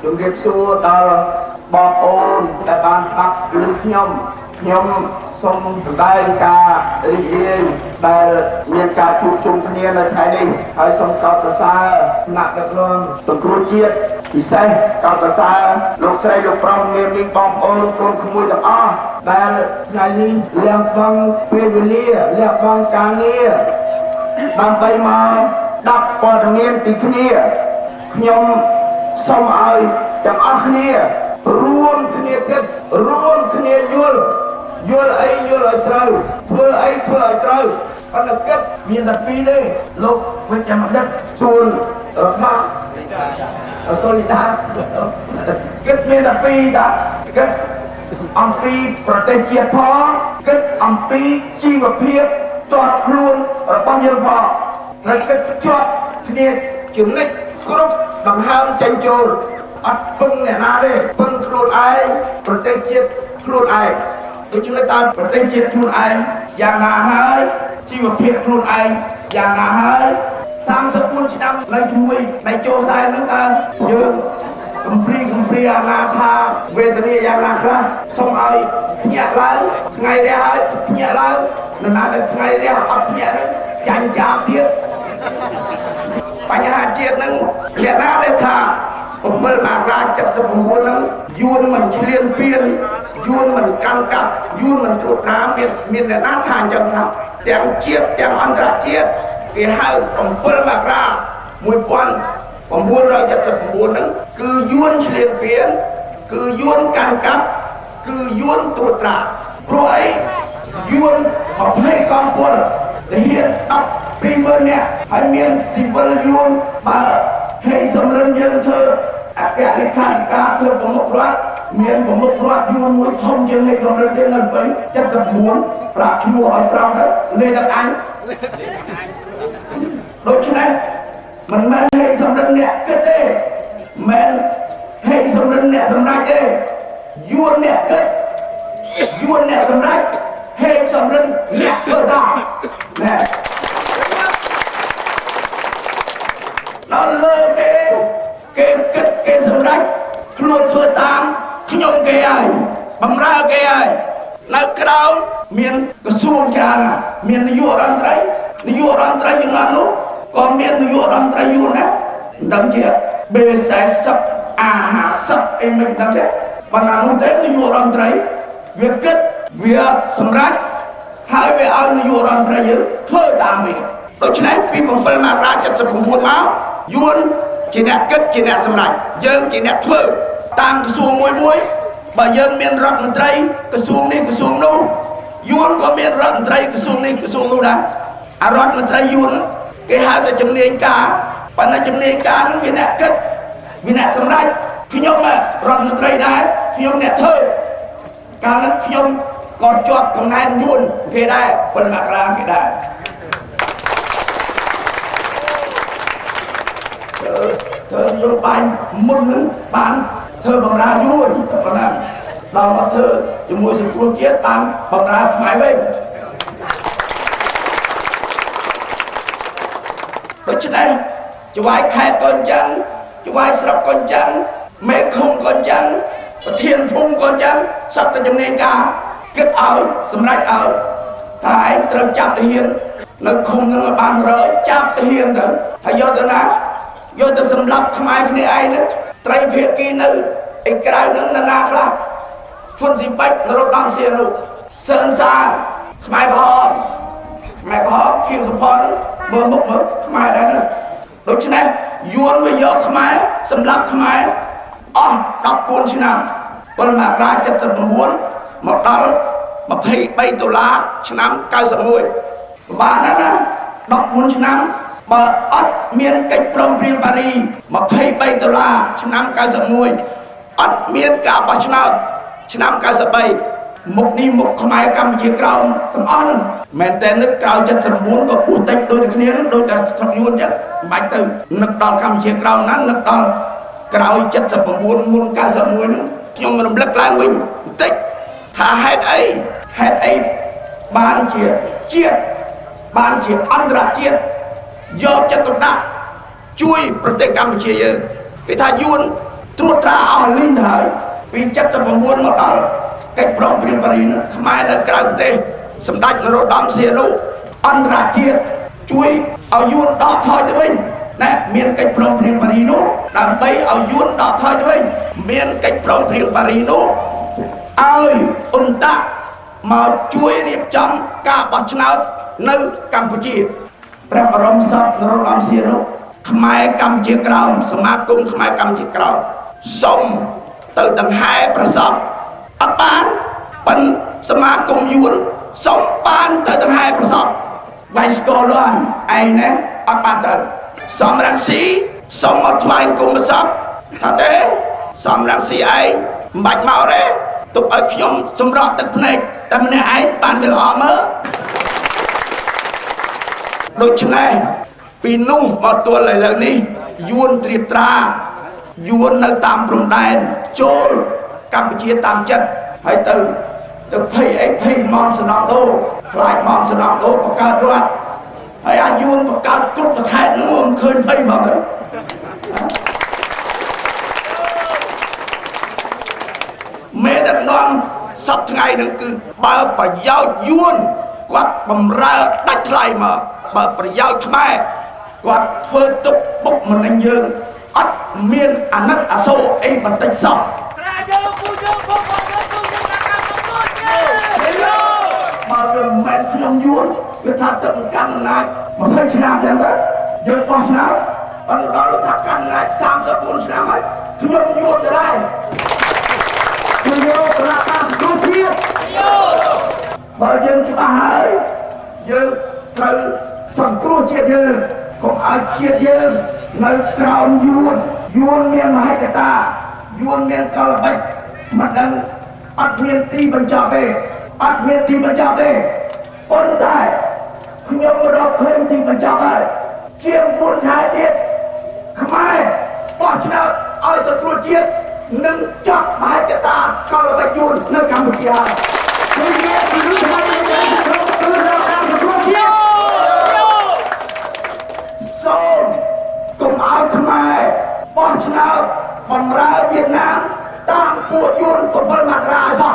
ជំរាបសួរដល់បងប្អូនដែលបានស្ដាប់ឮខ្ញុំខ្ញុំសូមសម្ដែងការរីករាយដែលមានការជួបជុំគ្នានៅថ្ងៃនេះហើយសូមកោតសរសើរថ្នាក់ដឹកនាំសង្គ្រោះជាតិពិសេសកោតសរសើរលោកស្រីលោកប្រុសនាងមីងបងប្អូនកូនក្មួយទាំងអស់ដែលថ្ងៃនេះលះបង់ពេលវេលាលះបង់ការងារដើម្បីមកដាប់ព័ត៌មានពីគ្នាខ្ញុំសូមឲ្យទាំងអស់គ្នារួមគ្នាគិតរួមគ្នាយល់យល់អីយល់ឲ្យត្រូវធ្វើអីធ្វើឲ្យត្រូវប៉ុន្តែគិតមានតែពីរទេលោកវិជ្ជបណ្ឌិតសួនរដ្ឋាសូលីដាគិតមានតែពីរតាគិតអំពីប្រទេសជាតិផងគិតអំពីជីវភាពទាត់ខ្លួនរបស់យើងផងត្រូវគិតជាប់គ្នាចំណិចគ្រប់ដង្ហើមចេញចូលអត់ពឹងអ្នកណាទេពឹងខ្លួនឯងប្រទេសជាតិខ្លួនឯងដូច្នេះតើប្រទេសជាតិខ្លួនឯងយ៉ាងណាហើយជីវភាពខ្លួនឯងយ៉ាងណាហើយ34ឆ្នាំនៅជាមួយដៃចូលខ្សែហ្នឹងតើយើងកំព្រីអាណាថាវេទនាយ៉ាងណាខ្លះសូមឲ្យភ្ញាក់ឡើងថ្ងៃរះហើយភ្ញាក់ឡើងនរណាដែលថ្ងៃរះអត់ភ្ញាក់ហ្នឹងចាញ់ចាបទៀតបញ្ហាជាតិហ្នឹងអ្នកណាដែលថា7មករា79ហ្នឹងយួនមិនឆ្លៀនពៀនយួនមិនកាន់កាប់យួនមិនត្រួតត្រាមានអ្នកណាថាអញ្ចឹងថាទាំងជាតិទាំងអន្តរជាតិគេហៅ7មករា1979ហ្នឹងគឺយួនឆ្លៀនពៀនគឺយួនកាន់កាប់គឺយួនត្រួតត្រាព្រោះអីយួន20កងពលទាហាន120,000នាក់ហើយមានស៊ីវិលយួនបើហេសំរិនយើងធ្វើអគ្គលេខាធិការធ្វើប្រមុខរដ្ឋមានប្រមុខរដ្ឋយួនមួយធំជាងហេសំរិនទៀតនៅពេញ74ប្រាប់ឈ្មោះឲ្យត្រង់ទៅលេខអញដូច្នេះមិនមែនហេសំរិនអ្នកគិតទេមិនហេសំរិនអ្នកសម្រេចទេយួនអ្នកគិតយួនអ្នកសម្រេចហេសំរិនអ្នកធ្វើតាមណែដល់លើគេគេគិតគេសម្រេចខ្លួនធ្វើតាមខ្ញុំគេហើយបំរើគេហើយនៅក្រៅមានក្រសួងច្រើនមាននាយករដ្ឋមន្ត្រីនាយករដ្ឋមន្ត្រីជំនាន់នោះក៏មាននាយករដ្ឋមន្ត្រីយួនដែរមិនដឹងជា B40 A50 អីមិនដឹងទេប៉ុន្តែនោះទេនាយករដ្ឋមន្ត្រីវាគិតវាសម្រេចហើយវាឲ្យនាយករដ្ឋមន្ត្រីយើងធ្វើតាមវាដូច្នេះពី7មករា79មកយួនជាអ្នកគិតជាអ្នកសម្រេចយើងជាអ្នកធ្វើតាមក្រសួងមួយមួយបើយើងមានរដ្ឋមន្ត្រីក្រសួងនេះក្រសួងនោះយួនក៏មានរដ្ឋមន្ត្រីក្រសួងនេះក្រសួងនោះដែរអារដ្ឋមន្ត្រីយួនគេហៅថាជំនាញការប៉ុន្តែជំនាញការហ្នឹងវាអ្នកគិតវាអ្នកសម្រេចខ្ញុំរដ្ឋមន្ត្រីដែរខ្ញុំអ្នកធ្វើកាលนั้นខ្ញុំក៏ជាប់កំណែនយួនគេដែរប៉ុន្តែមករាគេដែរធ្វើនយោបាយមុននឹងបានធ្វើបំរើយួនតែប៉ុណ្ណាដល់មកធ្វើជាមួយសង្គ្រោះជាតិបានបំរើខ្មែរវិញដូច្នេះចវាយខេត្តក៏អញ្ចឹងចវាយស្រុកក៏អញ្ចឹងមេឃុំក៏អញ្ចឹងប្រធានភូមិក៏អញ្ចឹងសត្វតែជំនាញការគិតឲ្យសម្រេចឲ្យថាឯងត្រូវចាប់ទាហាននៅឃុំនឹងបាន100ចាប់ទាហានទៅហើយយកទៅណាយកទៅសម្លាប់ខ្មែរគ្នាឯងហ្នឹងត្រីភាគីនៅឯក្រៅហ្នឹងនរណាខ្លះហ្វុនស៊ីបាច់នរោត្តមសៀនុសឿនសានខ្មែរក្រហមខ្មែរក្រហមខៀវសំផនមើលមុខមើលខ្មែរដែរហ្នឹងដូច្នេះយួនវាយកខ្មែរសម្លាប់ខ្មែរអស់14ឆ្នាំប៉ុន្តែមករា79មកដល់23ដុល្លារឆ្នាំ91ពិបាកណាស់ណា14ឆ្នាំបើអត់មានកិច្ចព្រមព្រៀងប៉ារី23ដុល្លារឆ្នាំ91អត់មានការបោះឆ្នោតឆ្នាំ93មុខនេះមុខខ្មែរកម្ពុជាក្រោមទាំងអស់ហ្នឹងមែនតើនឹកក្រោយ79ក៏ពោះតិចដូចតែគ្នាហ្នឹងដូចតែស្រុកយួនចឹងមិនបាច់ទៅនឹកដល់កម្ពុជាក្រោមហ្នឹងនឹកដល់ក្រោយ79មុន91ហ្នឹងខ្ញុំរំលឹកឡើងវិញបន្តិចថាហេតុអីបានជាជាតិបានជាអន្តរជាតិយកចិត្តទុកដាក់ជួយប្រទេសកម្ពុជាយើងគេថាយួន ត្រួតត្រាអស់លីងទៅហើយពី79មកដល់កិច្ចព្រមព្រៀងប៉ារីសនោះខ្មែរនៅក្រៅប្រទេសសម្ដេចនរោត្តមសីហនុអន្តរជាតិជួយឲ្យយួនដកថយទៅវិញណែមានកិច្ចព្រមព្រៀងប៉ារីសនោះដើម្បីឲ្យយួនដកថយទៅវិញមានកិច្ចព្រមព្រៀងប៉ារីសនោះឲ្យអ៊ុនតាក់មកជួយរៀបចំការបោះឆ្នោតនៅកម្ពុជាព្រះបរមសពនរោត្តមសីហនុខ្មែរកម្ពុជាក្រោមសមាគមខ្មែរកម្ពុជាក្រោមសុំទៅដង្ហែប្រសពអត់បានប៉ុនសមាគមយួនសុំបានទៅដង្ហែប្រសពវាយស្គរលន់ឯងណាអត់បានទៅសំរងស៊ីសុំមកថ្វាយគុំប្រសពថាទេសំរងស៊ីឯងមិនបាច់មកទេទុកឲ្យខ្ញុំសម្រក់ទឹកភ្នែកតែម្នាក់ឯងបានវាល្អមើលដូច្នេះពីនោះមកទល់ឥឡូវនេះយួនត្រៀបត្រាយួននៅតាមព្រំដែនចូលកម្ពុជាតាមចិត្តហើយទៅភ័យអីភ័យមកសំណងដូខ្លាចមកសំណងដូបង្កើតរដ្ឋហើយអាយួនបង្កើតគ្រប់ប្រខេត្តនោះមិនឃើញភ័យមកទៅមេដឹកនាំសពថ្ងៃនឹងគឺបើប្រយោជន៍យួនគាត់បំរើដាច់ថ្លៃមកបើប្រយោជន៍ខ្មែរគាត់ធ្វើទុកបុកម្នេញយើងអត់មានអាណិតអាសូរអីបន្តិចសោះបើវាមិនមែនខ្ញុំយួនវាថាទឹកកាន់អំណាច20ឆ្នាំចឹងទៅយើងបោះឆ្នោតប៉ុន្តែដល់ថាកាន់អំណាច34ឆ្នាំហើយខ្ញុំយួនទៅដែរខ្ញុំយកគណៈបក្សសង្គ្រោះជាតិបើយើងច្បាស់ហើយយើងត្រូវសង្គ្រោះជាតិយើងកុំឲ្យជាតិយើងនៅក្រោមយួនយួនមានមហិច្ឆតាយួនមានកលបិចមិនដឹងអត់មានទីបញ្ចប់ទេអត់មានទីបញ្ចប់ទេប៉ុន្តែខ្ញុំរកឃើញទីបញ្ចប់ហើយជាង4ខែទៀតខ្មែរបោះឆ្នោតឲ្យសង្គ្រោះជាតិនឹងចប់មហិច្ឆតាកលបិចយួននៅកម្ពុជាហើយសូមកុំឲ្យខ្មែរបោះឆ្នោតបំរើវៀតណាមតាមពួកយួន7មករាឲ្យសោះ